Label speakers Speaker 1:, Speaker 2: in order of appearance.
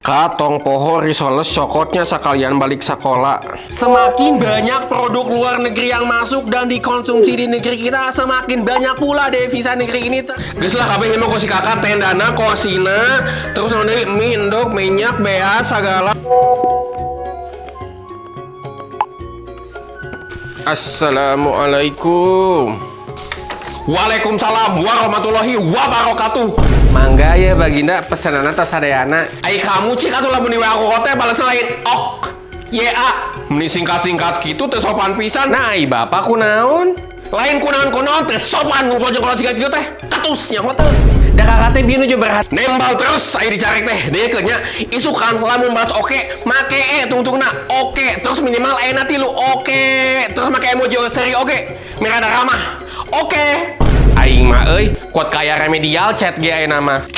Speaker 1: Ka, tong poho risoles cokotnya sekalian balik sekolah. Semakin banyak produk luar negeri yang masuk dan dikonsumsi di negeri kita, semakin banyak pula devisa negeri ini. Geus lah kabeh emang si kakak tendana, korsina, terus naon deui, mie, endog, minyak, beas, segala. Assalamualaikum. Waalaikumsalam warahmatullahi wabarakatuh. Mangga ya, Baginda, pesanana tos sadayana. Ai kamu cik atuh, lamun di WA aku teh balasna lain ok. YA. Meni singkat-singkat gitu, teh sopan pisan. Nah, ai bapak kunaon? Lain kunaon-kunaon, teh sopan ngumpul jeung kolot siga kitu teh. Ketus nyaho teh. Da kakak teh bieu nuju berhat. Nembal terus aya dicarek teh. Deui nya isukan lamun balas oke, make e tungtungna oke, terus minimal e na tilu oke, terus make emoji seri oke. Mirada ramah. Oke. Aing mah euy, kuat kaya remedial chat ge aya nama.